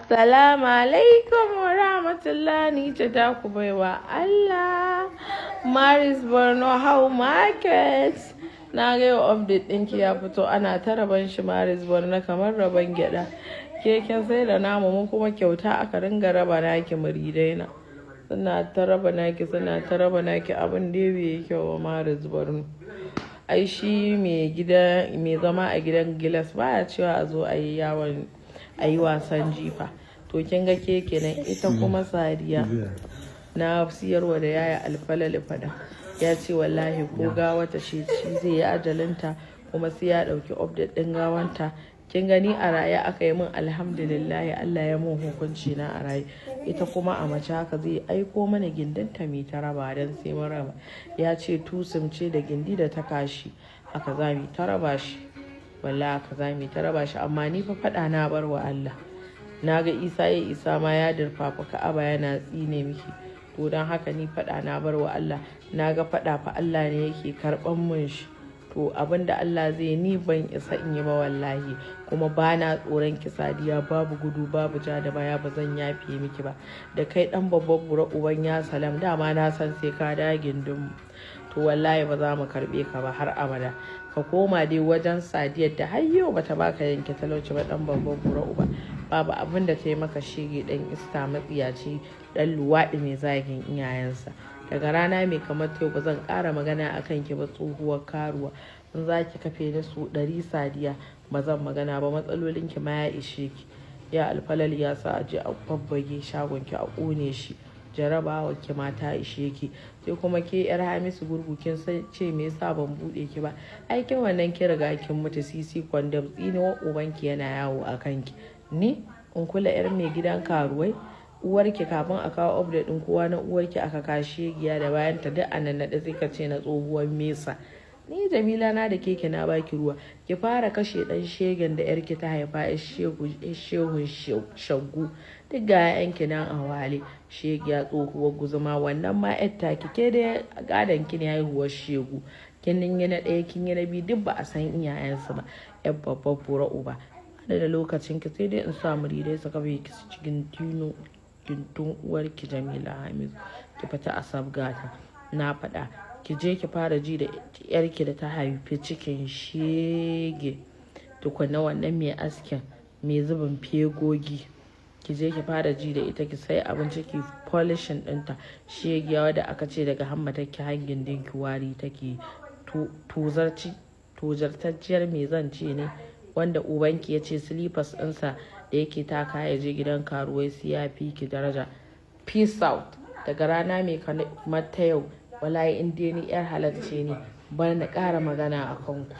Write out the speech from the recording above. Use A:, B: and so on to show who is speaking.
A: Salamu alaikum wa rahmatullah, ni ce ta ku baiwa Allah. Maris Borno, how market? Na ga yau update ɗinki ya fito, ana ta raban shi. Maris Borno, kamar raban gyada. Keken sai da namu, mu kuma kyauta aka ringa raba naki. Muridai na suna ta raba naki, suna ta raba naki. Abin da bai yi kyau ba, Maris Borno. Ai shi mai gida, mai zama a gidan gilas, baya cewa a zo a yi yawon a yi wasan jifa. To kin ga ke kenan. Ita kuma Sadiya, na siyarwa da Yaya Alfalali fada. Ya ce wallahi ko gawata shi shi zai yi ajalinta, kuma sai ya dauki update din gawanta. Kin gani, a raye aka yi min, alhamdulillah, Allah ya mun hukunci na a raye. Ita kuma a mace haka zai aiko mana gindinta mai ta raba, don sai mun raba. Ya ce tusum ce da gindi da ta kashi, haka za mu ta raba shi. Wallahi haka za mu ta raba shi. Amma ni fa faɗa na bar wa Allah. Na ga Isa ya Isa ma ya dirfafa Ka'aba yana tsine miki. To don haka ni faɗa na bar wa Allah. Na ga faɗa fa Allah ne yake karɓan mun shi. To abinda Allah zai, ni ban isa in yi ba wallahi. Kuma ba na tsoron ki, Sadiya. Babu gudu, babu ja da baya, ba zan yafe miki ba. Da kai dan babban bura uban ya salam, dama na san sai ka da gindin mu. To wallahi ba za mu karbe ka ba har abada. Ka koma dai wajen Sadiyar da har yau bata baka yanke talauci ba. Dan babban bura uba, babu abin da ta yi maka. Shege, dan iska, matsiyaci, dan luwaɗi mai zagin iyayensa. Daga rana mai kamar ta yau ba zan ƙara magana a kan ki ba, tsohuwar karuwa. In za ki kafe ni su 100, Sadiya, ba zan magana ba. Matsalolin ki ma ya ishe ki. Ya Alfalal ya sa a je a babbage shagon ki, a ƙone shi. Jarabawa ki ma ta ishe ki. Sai kuma ke yar Hamisu Gurgu, kin san ce me yasa ban bude ki ba? Aikin wannan ki riga kin mutu. Sisi kwandam, tsinuwar ubanki yana yawo a kanki. Ni in kula yar mai gidan karuwai? Uwarki kafin a kawo update din kowa na uwarki aka kashe giya da bayan ta duk anan naɗe, sai ka ce na tsohuwar mesa. Ni Jamila na da keke na baki ruwa. Ki fara kashe dan shegen da yarki ta haifa, yar shehun shaggu. Duk ga 'ya'yanki nan a wale. Shegiya, tsohuwar guzuma. Wannan ma yar taki ke da gadon ki ne, haihuwar shegu. Kin yi na ɗaya, kin yi na biyu, duk ba a san iyayensu ba. Yar babbar bura uba, da lokacin ki sai dai in sa muridai su kafe ki cikin tino gindin uwarki. Jamila Hamisu, ki fita a sabgata. Na faɗa, ki je ki fara ji da yarki da ta haifi cikin shege tukuna. Wannan mai askin mai zubin fegogi, ki je ki fara ji da ita. Ki sai abinci, ki polishing ɗinta. Shegiya wadda aka ce daga hammata ki hangin dinki wari take. Tozartacciyar, me zan ce ne, wanda ubanki ya ce slippers ɗinsa da yake taka ya je gidan karuwai sai ya fi ki daraja. Peace out. Daga rana mai kamar ta yau, wallahi in dai ni yar halarce ne, bar na ƙara magana a kanku.